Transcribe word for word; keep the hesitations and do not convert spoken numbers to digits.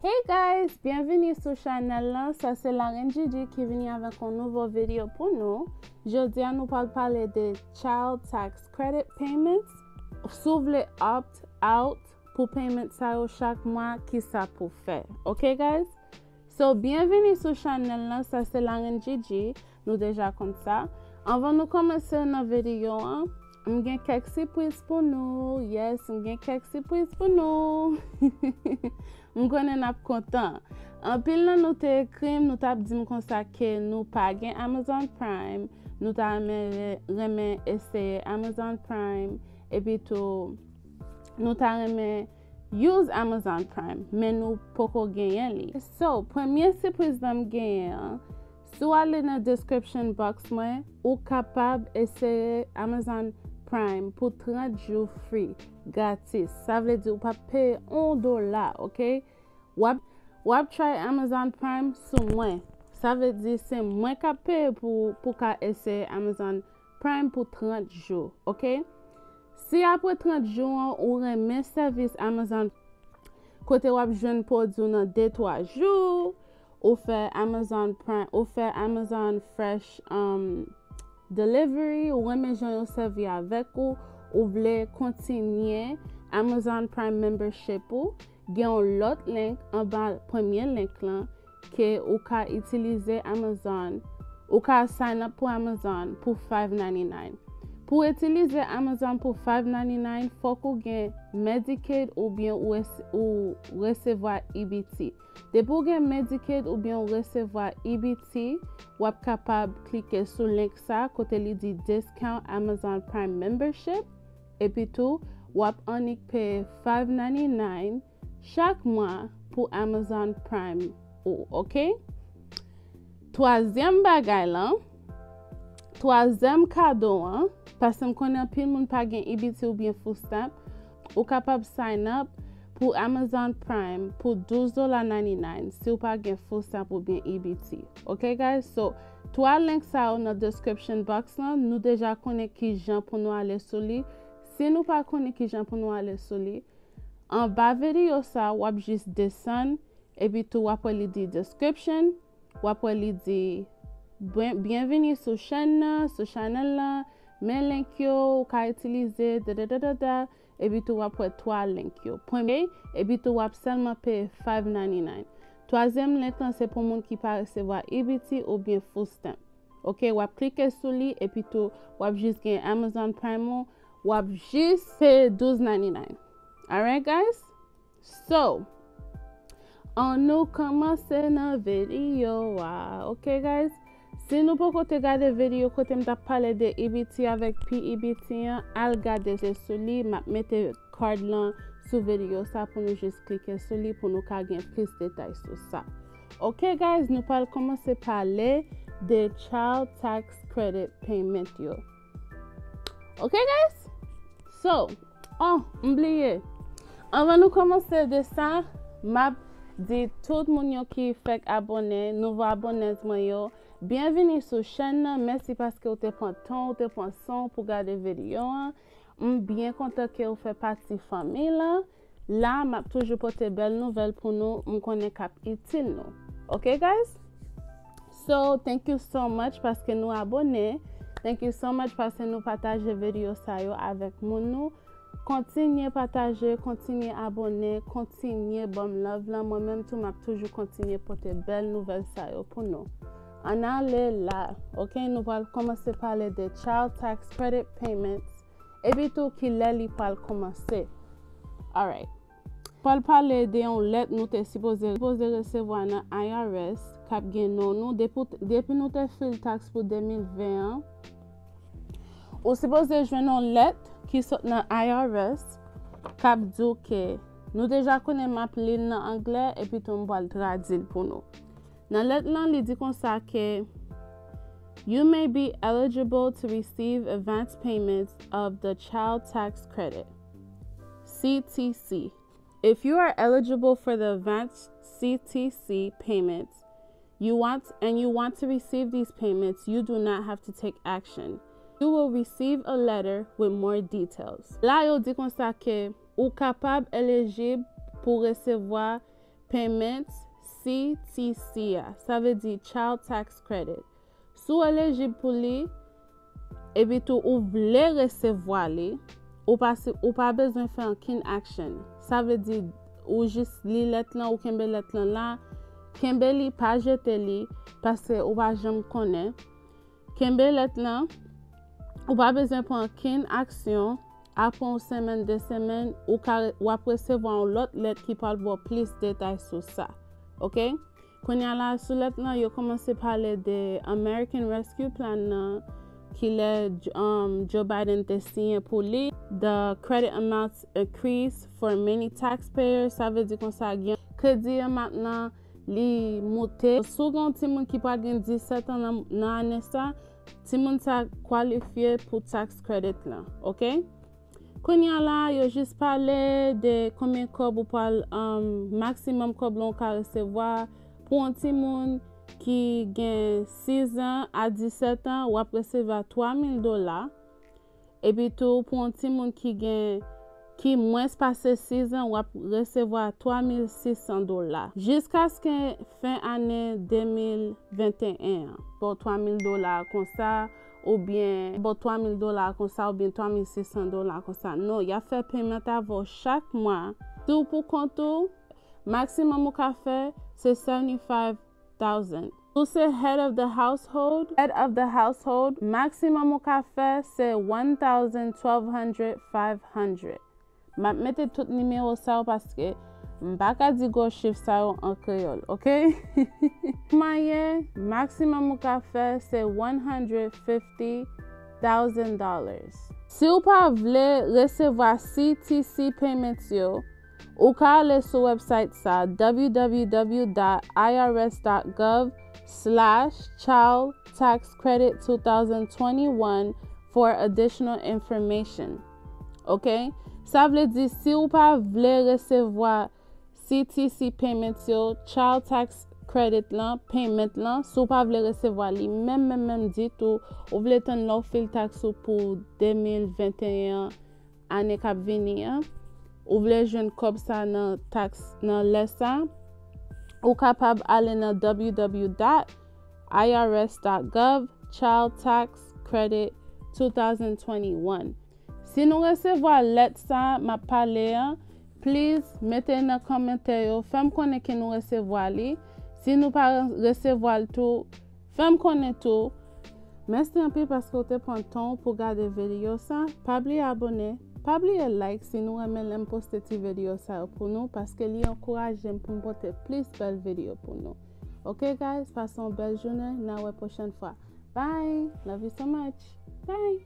Hey guys, byenvini sou chanèl lan. Sa se Larenn Gigi ki vini avèk yon nouvo videyo pou nou. Jodi a nou pral pale de Child Tax Credit Payments. Si w vle opt out pou payment sa yo chak mwa, kisa pou fè. Ok guys? So, byenvini sou chanèl lan. Sa se Larenn Gigi. Nou deja konn sa. Anvan nou kòmanse nan videyo an, m gen kèk sipriz pou nou. Yes, m gen kèk sipriz pou nou. M konnen n ap kontan. Anpil nan nou te ekri m, nou t ap di m konsa ke nou pa gen Amazon Prime, nou ta renmen, renmen eseye Amazon Prime, epi tou nou ta renmen use Amazon Prime, men nou poko genyen li. So, premye sipriz lan m genyen an, si w ale nan description box mwen, ou kapab eseye Amazon Prime pou trant jou free, gratis. Sa vle di ou p ap peye yon dola, ok? W ap, w ap try Amazon Prime sou mwen. Sa vle di se mwen k ap peye pou, pou ka eseye Amazon Prime pou trant jou, ok? Si apre trant jou an, ou renmen sèvis Amazon, kote w ap jwenn pwodui w nan de twa jou, ou fè Amazon Prime, ou fè Amazon Fresh, um, Delivery, ou renmen jan yo sèvi avèk ou, ou vle kontinye Amazon Prime membership ou, gen yon lòt link anba premye link lan ke ou ka itilize Amazon, ou ka sign up pou Amazon pou five ninety-nine. Pou w itilize Amazon pou five ninety-nine, fòk ou gen Medicaid oubyen ou res-, ou resevwa E B T. Depi w gen Medicaid oubyen w resevwa E B T, w ap kapab klike sou link sa kote li di Discount Amazon Prime Membership, epi tou w ap annik peye five ninety-nine chak mwa pou Amazon Prime ou, ok? Twazyèm bagay lan, twazyèm kado an, paske m konnen anpil moun pa gen E B T oubyen food stamp, ou kapab sign up pou Amazon Prime pou douz dola ninety-nine si w pa gen food stamp oubyen E B T. Ok guys, so twa link sa yo nan description box lan, nou deja konnen kijan pou nou ale sou li. Si nou pa konnen kijan pou nou ale sou li, anba videyo sa, w ap jis desann, epi tou w ap wè li di description, w ap wè li di byen-, byenvini sou chèn nan, sou chanèl lan, men link yo, ou ka itilize, da, da, da, da, da, epi tou w ap wè twa link yo. Premye, epi tou w ap sèlman peye five ninety-nine. Twazyèm link lan se pou moun ki pa resevwa E B T oubyen food stamp. Ok, w ap klike sou li, epi tou w ap jis gen Amazon Prime ou, w ap jis peye douz ninety-nine. Alright guys? So, ann nou kòmanse nan videyo a, ok guys? Si nou poko te gade videyo kote m t ap pale de E B T avèk P E B T an, al gade sou li, m ap mete card lan sou videyo sa pou nou jis klike sou li pou nou ka gen plis detay sou sa. Ok guys, nou pral kòmanse pale de Child Tax Credit Payment yo. Ok guys? So, oh, m bliye. Anvan nou kòmanse de sa, m ap di tout moun yo ki fèk abòne, nouvo abòne mwen yo, byenvini sou chèn nan. Mèsi paske w te pran tan, w te pran san w pou gade videyo an. M byen kontan ke w fè pati fanmi lan. La, m ap toujou pote bèl nouvèl pou nou, m konnen k ap itil nou. Ok guys? So, thank you so much paske nou abòne. Thank you so much paske nou pataje videyo sa yo avèk moun nou. Kontinye pataje, kontinye abòne, kontinye ban m love lan. Mwen menm tou, m ap toujou kontinye pote bèl nouvèl sa yo pou nou. Ann ale la, ok? Nou pral kòmanse pale de Child Tax Credit Payments. Epi tou, kilè li pral kòmanse. Alright. Pral pale de yon lèt nou te sipoze, sipoze resevwa nan I R S k ap gen non nou depi, depi nou te fil taks pou de mil ven an. Ou sipoze jwenn yon lèt ki sot nan I R S k ap di w ke, nou deja konnen m ap li l nan anglè, epi tou m pral tradui l pou nou. Nan lèt lan, li di konsa ke, "You may be eligible to receive advance payments of the Child Tax Credit, C T C. If you are eligible for the advance C T C payments, you want, and you want to receive these payments, you do not have to take action. You will receive a letter with more details." La, yo di konsa ke ou kapab elijib pou resevwa Payments, C T C a, sa vle di Child Tax Credit. Si w elijib pou li, epi tou ou vle resevwa li, ou pa, ou pa bezwen fè ankenn action. Sa vle di, ou jis li lèt lan, ou kenbe lèt lan la, kenbe li, pa jete li, paske ou pa janm konnen. Kenbe lèt lan, ou pa bezwen pran ankenn aksyon. Apre yon semèn, de semèn, ou ka, w ap resevwa yon lòt lèt ki pral ba w plis detay sou sa. Oke? Kounye a la, sou lèt lan, yo kòmanse pale de American Rescue Plan nan, ki lè, um, Joe Biden te siyen pou li. The credit amounts increase for many taxpayers. Sa vle di konsa, gen kredi an mentnan, li moute. Si w gen yon timoun ki pral gen disèt an nan, nan ane sa, timoun sa kwalifye pou tax credit lan, oke? Kounye a la, yo jis pale de konbyen kòb ou pral, um, maksimòm kòb lan ou ka resevwa. Pou yon timoun ki gen sis an a disèt an, w ap resevwa twa mil dola. Epi tou, pou yon timoun ki gen, ki mwens pase sis an, w ap resevwa twa mil sis san dola. Jiskaske fen ane de mil venteyen an. Ba w twa mil dola konsa, oubyen ba w twa mil dola konsa, oubyen twa mil sis san dola konsa. Non, y ap fè peyman avè w chak mwa. Si w pou kont ou, maksimòm ou ka fè, se seventy-five thousand. Si w se head of the household, head of the household, maksimòm ou ka fè, se one thousand, twelve hundred, five hundred. M ap mete tout nimewo sa yo paske m pa ka di gwo chif sa yo an kreyòl, oke? Mwayen, maksimòm ou ka fè, se one hundred fifty thousand dollars. Si w pa vle resevwa C T C payments yo, ou ka ale sou website sa, w w w dot i r s dot gov slash child tax credit two thousand twenty-one for additional information. Oke? Sa vle di, si w pa vle resevwa C T C payments yo, child tax credit lan, payment lan, si w pa vle resevwa li menm, menm, menm ditou, ou vle tann lè w fil tax ou pou de mil venteyen an, ane k ap vini an, ou vle jwenn kòb sa nan tax nan lè sa, ou kapab ale nan w w w dot i r s dot gov child tax credit two thousand twenty-one. Si nou resevwa lèt sa m ap pale an, please mete nan kòmantè yo, fè m konnen ke nou resevwa li. Si nou pa resevwa l tou, fè m konnen tou. Mèsi anpil paske w te pran tan w pou gade videyo sa. Pa bliye abòne, pa bliye like si nou renmen lè m poste ti videyo sa yo pou nou, paske li ankouraje m pou m pote plis bèl videyo pou nou. Oke guys, pase yon bèl jounen, n a wè pwochèn fwa. Bye, love you so much. Bye.